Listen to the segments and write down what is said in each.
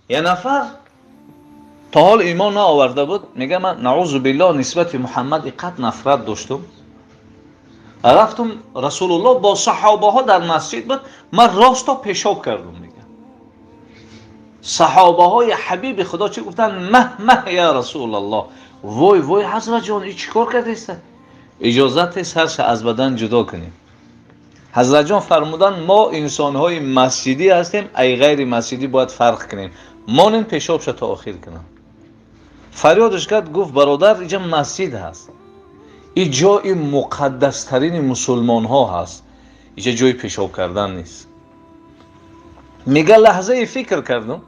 Як нафар то ҳол имон наоварда буд, мега ман наъузу биллоҳ нисбати Муҳаммад иқад нафрат доштум. Рафтум, Расулуллоҳ бо саҳобаҳо дар масҷид буд, ман росто пешоб кардум. Мега саҳобаҳои ҳабиби Худо чӣ гуфтанд? Маҳ маҳ я Расулаллоҳ, вой вой ҳазратҷон, и чӣ кор кардеста? Иҷозат сарша аз бадан ҷудо кунем. Ҳазратҷон фармуданд, мо инсонҳои масҷидӣ ҳастем, ай ғайри масҷидӣ бояд фарқ кунем. Монен пешобша то охир кунам. Фарёдаш кард, гуфт бародар, иҷа масҷид ҳаст, и ҷои муқаддастарини мусулмонҳо ҳаст, иҷа ҷои пешоб кардан нест. Мега лаҳзае фикр кардам,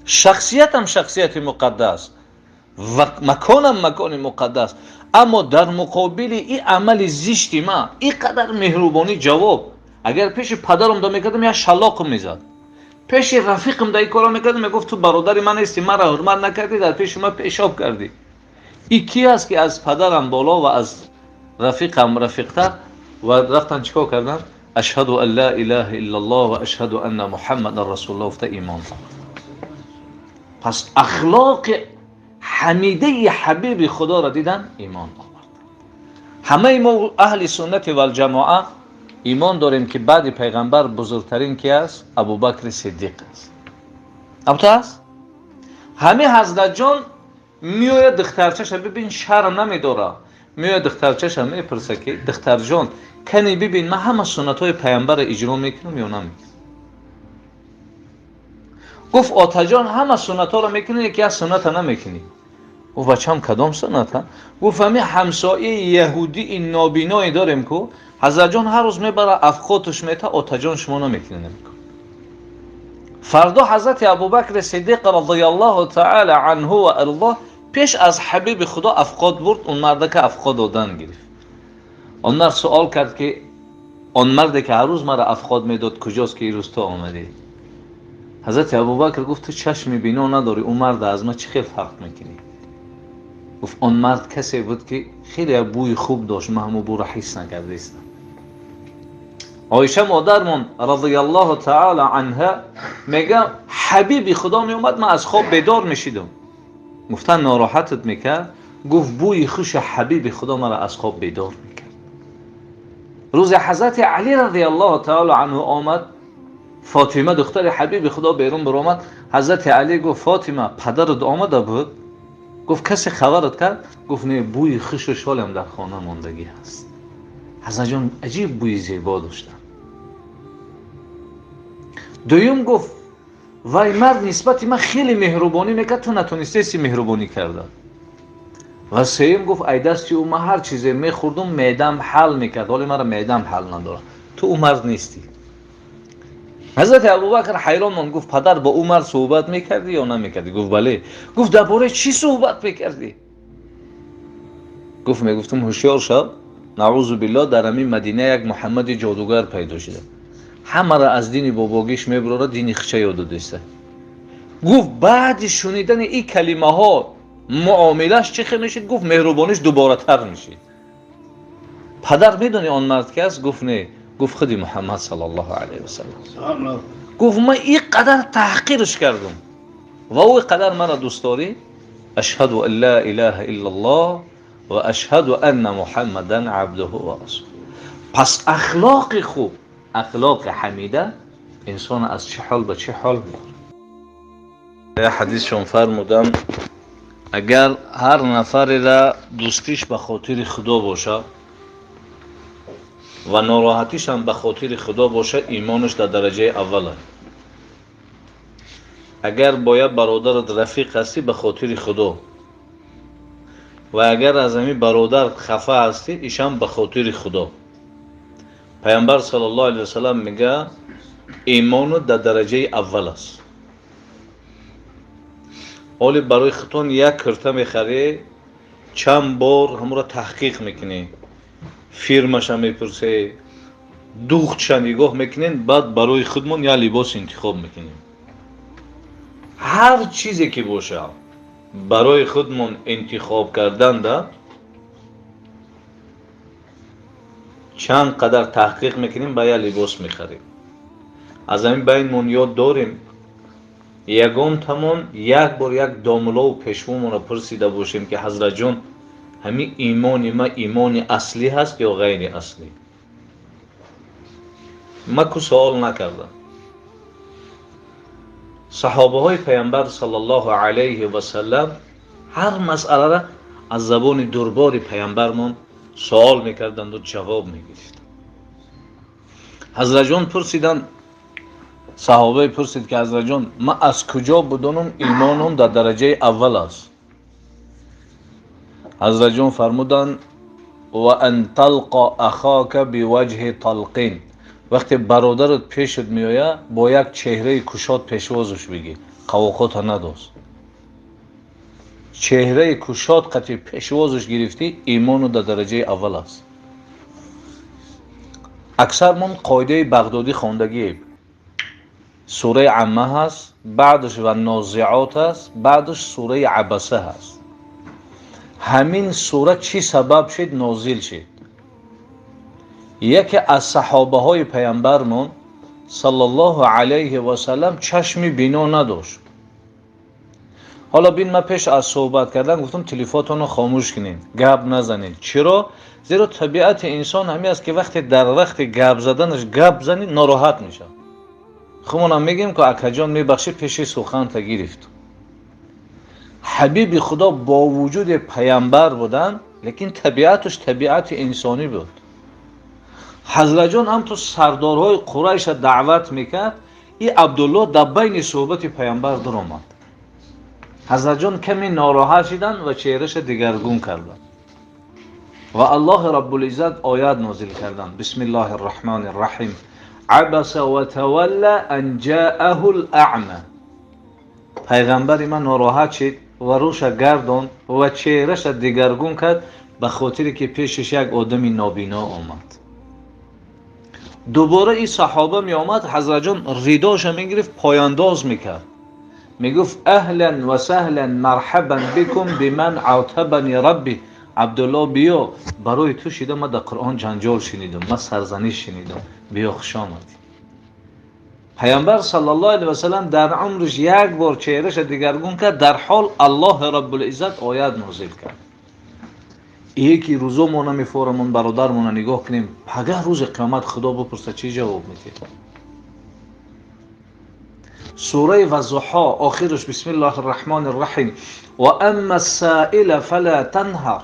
шахсиятам шахсияти муқаддас ва маконам макони муқаддас, аммо дар муқобили и амали зишти ма и қадар меҳрубонӣ ҷавоб, агар пеши падарам да мекардам, як шалоқм мезад, пеши рафиқам да и корро мекардам, мегуфт ту бародари ман нести, маро ҳурмат накардӣ, дар пеши ма пешоб кардӣ. И ки аст ки аз падарам боло ва аз рафиқам рафиқтар? Ва рафтан чӣ кор кардан? Ашҳаду ан ла илаҳа иллаллоҳ ва ашҳаду анна муҳаммадан расулуллоҳ гуфта имон. Пас ахлоқи ҳамидаи ҳабиби Худоро дидан, имон овард. Ҳамаи мо аҳли суннати валҷамоа имон дорем, ки баъди пайғамбар бузургтарин ки аст? Абубакри Сиддиқ аст. Абто аст? Ҳамин ҳазратҷон меояд, духтарчаша бибин, шарм намедора, меояд, духтарчаша мепурса, ки духтарҷон, кани бибин, ман ҳама суннатҳои пайғамбарро иҷро мекунам ё намекунам? Гуфт отаҷон, ҳама суннатҳоро мекунӣ, яке аз сунната намекунӣ. Гуфт бачам, кадом сунната? Гуфт ҳамин ҳамсояи яҳудии нобиное дорем ку, ҳазратҷон ҳар рӯз мебара, афқотуш мета, отаҷон, шумо намекунӣ? Намекун. Фардо ҳазрати Абубакри Сиддиқ радиаллоҳу таала анҳу ва ардоҳ пеш аз ҳабиби Худо афқот бурд, он мардака афқот додан гирифт. Он мард суол кард, ки он марде ки ҳар рӯз мара афқот медод куҷост, ки ирӯз ту омадӣ? Ҳазрати Абубакр гуфт ту чашми бино надорӣ, ӯ марда аз ман чӣ хел фарқ мекунӣ? Гуфт он мард касе буд, ки хеле бӯи хуб дошт, ман ҳамон бӯро ҳис накардаистам. Оиша модармон радиаллоҳу таала анҳа мега, ҳабиби Худо меомад, ман аз хоб бедор мешидам. Гуфтан нороҳатат мекард? Гуфт бӯи хуши ҳабиби Худо мара аз хоб бедор мекард. Рӯзе ҳазрати Али радиаллоҳу таала анҳу омад, Фотима духтари ҳабиби Худо берун баромад. Ҳазрати Али гуфт Фотима, падарат омада буд? Гуфт касе хабарат кард? Гуфт не, бӯи хушу шолам дар хона мондагӣ ҳаст. Ҳазратҷон аҷиб бӯи зебо доштанд. Дуюм гуфт вай мард нисбати ман хеле меҳрубонӣ мекард, ту натонистеси меҳрубонӣ карда. Ва сеюм гуфт ай дасти ӯ ман ҳар чизе мехӯрдум, меъдам ҳал мекард, ҳоле мара меъдам ҳал надорад. Ту ӯ мард нестӣ. Ҳазрати Абубакр ҳайрон монд, гуфт падар, бо ӯ мард суҳбат мекардӣ ё намекардӣ? Гуфт бале. Гуфт дар бораи чӣ суҳбат мекардӣ? Гуфт мегуфтум ҳушёр шав, наъузу биллоҳ, дар ҳамин Мадина як Муҳаммади ҷодугар пайдо шуда, ҳамаро аз дини бобогиш мебурора, дини хича ёд додеста. Гуфт баъди шунидани ин калимаҳо муомилаш чӣ хел мешид? Гуфт меҳрубониш дуборатар мешид. Падар, медонӣ он мард ки аст? Гуфт не. Гуфт худи Муҳаммад саллаллоҳу алайҳи васаллам. Гуфт ман ин қадар таҳқирш кардум ва ӯ ин қадар мара дӯст дорӣ. Ашҳаду ан ла илаҳа иллаллоҳ ва ашҳаду анна муҳаммадан абдуҳу ва расулуҳ. Пас ахлоқи хуб, ахлоқи ҳамида инсона аз чӣ ҳол ба чӣ ҳол мебарад. Як ҳадисшон фармудам, агар ҳар нафарера дӯстиш ба хотири Худо бошад ва нороҳатишам ба хотири Худо бошад, имонаш дар дараҷаи аввал аст. Агар бо як бародарат рафиқ ҳастӣ ба хотири Худо ва агар аз ҳамин бародар хафа ҳастӣ, ишам ба хотири Худо. Пайғамбар саллаллоҳу алайҳи васаллам мега имону дар дараҷаи аввал аст. Ҳоле барои худтон як курта мехарӣ, чанд бор ҳамонро таҳқиқ мекунӣ, фирмаша мепурсӣ, духтша нигоҳ мекунем, баъд барои худмон як либос интихоб мекунем. Ҳар чизе ки боша, барои худмон интихоб карданда чанд қадар таҳқиқ мекунем, ба як либос мехарем. Аз ҳамин байнмон ёд дорем. Ягон тамон як бор як домлову пешвомонро пурсида бошем, ки ҳазратҷон, ҳамин имони ма имони аслӣ ҳаст ё ғайри аслӣ? Ма ку суол накардам. Саҳобаҳои паямбар саллаллоҳу алайҳи васаллам ҳар масъаларо аз забони дурбори паямбармон суол мекарданду ҷавоб мегирифтанд. Ҳазратҷон пурсиданд, саҳобае пурсид, ки ҳазратҷон, ман аз куҷо будонам имоном дар дараҷаи аввал аст? Ҳазратҷон фармуданд: ва ан талқа ахока биваҷҳи талқин. Вақте бародарат пешат меояд, бо як чеҳраи кушод пешвозаш бигир, қавоқота надоз. Чеҳраи кушод қати пешвозаш гирифтӣ, имону дар дараҷаи аввал аст. Аксармон қоидаи бағдодӣ хондагием. Сураи Амма ҳаст, баъдаш ва нозиот аст, баъдаш сураи Абаса ҳаст. Ҳамин сура чӣ сабаб шид нозил шид? Яке аз саҳобаҳои паямбармон саллаллоҳу алайҳи васаллам чашми бино надошт. Ҳоло бин, ман пеш аз суҳбат кардан гуфтам, телефонтонро хомӯш кунед, гап назанед. Чиро? Зеро табиати инсон ҳамин аст, ки вақте дар вақти гап заданаш гап занӣ, нороҳат мешавад. Хумонам мегӯем, ки акаҷон, мебахшӣ, пеши суханта гирифт. Ҳабиби Худо бо вуҷуди паямбар будан, лекин табиаташ табиати инсонӣ буд. Ҳазратҷон ҳам ту сардорҳои Қурайша даъват мекард, и Абдулло дар байни суҳбати паямбар дуромад. Ҳазратҷон каме нороҳат шиданд ва чеҳраша дигаргун карданд ва Аллоҳи Раббулиззат оят нозил карданд: бисмиллоҳи рраҳмони рраҳим, абаса ва тавалла ан ҷааҳу лаъма. Пайғамбари ман нороҳат шид ва рӯша гардонд ва чеҳраша дигаргун кард, ба хотире ки пешаш як одами нобино омад. Дубора ин саҳоба меомад, ҳазратҷон ридоша мегирифт, пояндоз мекард, мегуфт: аҳлан ва саҳлан, марҳабан бикум биман атабани рабби. Абдулло, биё, барои ту шида ман дар Қуръон ҷанҷол шунидам, ман сарзаниш шунидам, биё, хуш омадӣ. Паямбар саллаллоҳу алайҳи васаллам дар умриш як бор чеҳраша дигаргун кард, дар ҳол Аллоҳи Раббулиззат оят нозил кард. Яки рӯзо мо намефорамон бародармона нигоҳ кунем, пагah рӯзи қиёмат Худо бипурса, чӣ ҷавоб медиҳем? Сураи Вазуҳо охираш: бисмиллоҳи рраҳмони рраҳим, ва амма ссаила фала танҳар.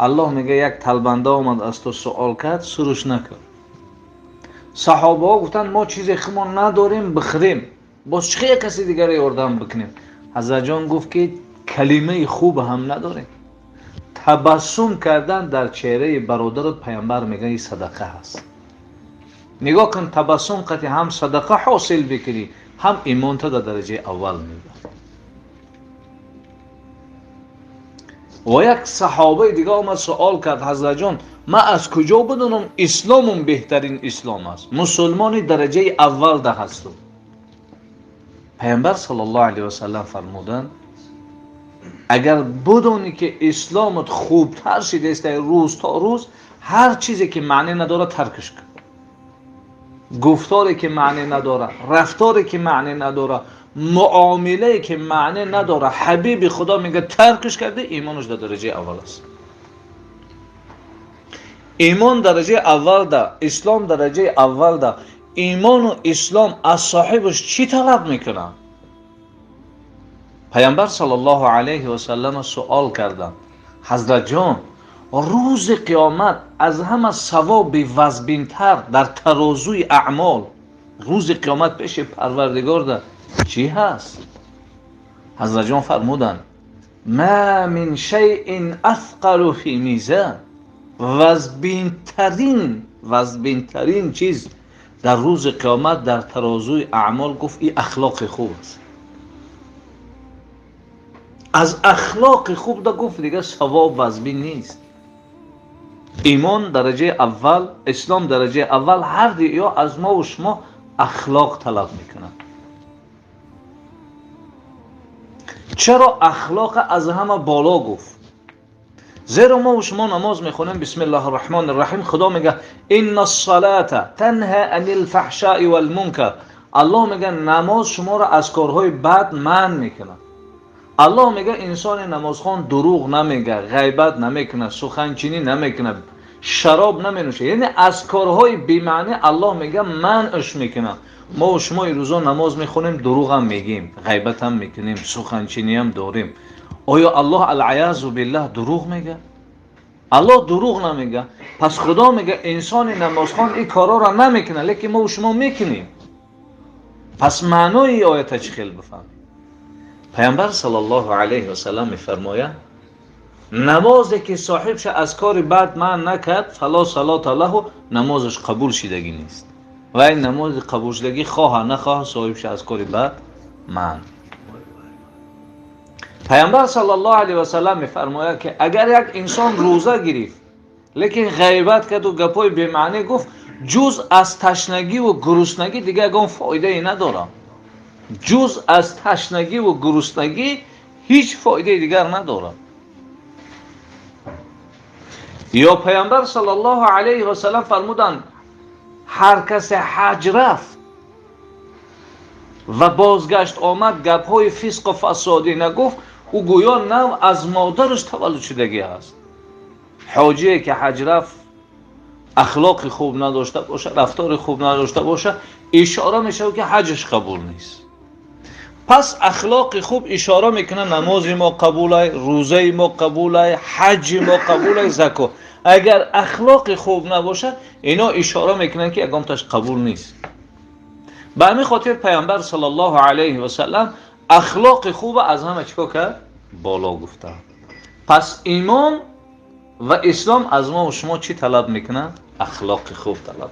Аллоҳ мега, як талбанда омад, аз ту суол кард, суруш накун. Саҳобаҳо гуфтанд, мо чизе хумон надорем бихӯрем, боз чӣ як каси дигаре ёрдам бикунем? Ҳазратҷон гуфт, ки калимаи хуб ҳам надорем. Табассум кардан дар чеҳраи бародарат, паямбар мега, ин садақа ҳаст. Нигоҳ кун, табассум қати ҳам садақа ҳосил бикунӣ, ҳам имонта дар дараҷаи аввал мебарад. Ва як саҳобаи дига омад, суол кард: ҳазратҷон, ман аз куҷо бидонам исломум беҳтарин ислом аст, мусулмони дараҷаи аввал да ҳастум? Паямбар саллаллоҳу алайҳи васаллам фармуданд, агар бидонӣ, ки исломат хубтар шидааст рӯз то рӯз, ҳар чизе ки маъне надорад, таркаш кун. Гуфторе ки маъне надорад, рафторе ки маъне надорад, муомилае ки маъне надорад, ҳабиби Худо мега, таркаш карда, имонаш дар дараҷаи аввал аст. Имон дараҷаи аввал да, ислом дараҷаи аввал да. Имону ислом аз соҳибаш чӣ талаб мекунанд? Паямбар саллаллоҳу алайҳи васаллама суол карданд: ҳазратҷон, рӯзи қиёмат аз ҳама савоби вазбинтар дар тарозуи аъмол рӯзи қиёмат пеши Парвардигорда чӣ ҳаст? Ҳазратҷон фармуданд: ма мин шайъин асқалу фи мизан. Вазбинтарин чиз дар рӯзи қиёмат дар тарозуи аъмол, гуфт, ин ахлоқи хуб аст. Аз ахлоқи хуб да, гуфт, дига савоб вазбин нест. Имон дараҷаи аввал, ислом дараҷаи аввал, ҳар ё аз мову шумо ахлоқ талаб мекунад. Чаро ахлоқа аз ҳама боло гуфт? Зеро мо шумо намоз мехонем, бисмиллаҳи рраҳмони рраҳим, Худо мега: инна ссалата танҳа анил фаҳшаи валмункар. Аллоҳ мегӯяд, намоз шуморо аз корҳои бад манъ мекунад. Аллоҳ мегӯяд, инсони намозхон дурӯғ намегӯяд, ғайбат намекунад, суханчинӣ намекунад, шароб наменӯшад. Яъне аз корҳои бемаънӣ Аллоҳ мегӯяд, манъш мекунад. Мо ва шумо ирӯзо намоз мехонем, дурӯғам мегӯем, ғайбатам мекунем, суханчиниам дорем. Оё Аллоҳ алъаязу биллаҳ дурӯғ мегӯяд? Аллоҳ дурӯғ намегӯяд. Пас Худо мегӯяд, инсони намозхон ин корҳоро намекунад, лекин мо ва шумо мекунем. Пас маънои оята чӣ хел бифаҳмем? Паёмбар саллаллоҳу алайҳи васаллам мефармояд, намозе ки соҳибша аз кори бад манъ накард, фало салота лаҳу, намозаш қабул шидагӣ нест. Ва ин намози қабулшудагӣ хоҳа нахоҳа соҳибша аз кори бад манъ. Паёмбар саллаллоҳу алайҳи васаллам мефармояд, ки агар як инсон рӯза гирифт, лекин ғайбат карду гапҳои бемаънӣ гуфт, ҷуз аз ташнагиву гуруснагӣ дигар ягон фоидае надорад. Ҷуз аз ташнагиву гуруснагӣ ҳеҷ фоидаи дигар надорад. Ё Паёмбар саллаллоҳу алайҳи васаллам фармуданд, ҳар касе ҳаҷ рафт ва бозгашт омад, гапҳои фисқу фасодӣ нагуфт, ӯ гӯё нав аз модараш таваллуд шудагӣ аст. Ҳоҷие ки ҳаҷ рафт, ахлоқи хуб надошта бошад, рафтори хуб надошта бошад, ишора мешавад, ки ҳаҷаш қабул нест. Пас ахлоқи хуб ишора мекунад, намози мо қабулай, рӯзаи мо қабулай, ҳаҷи мо қабулай, закот. Агар ахлоқи хуб набошад, ино ишора мекунанд, ки ягонташ қабул нест. Ба ҳамин хотир Паёмбар саллаллоҳу алайҳи васаллам ахлоқи хуба аз ҳама чӣ кор кард? Боло гуфта. Пас имон ва ислом аз мо шумо чӣ талаб мекунад? Ахлоқи хуб талаб.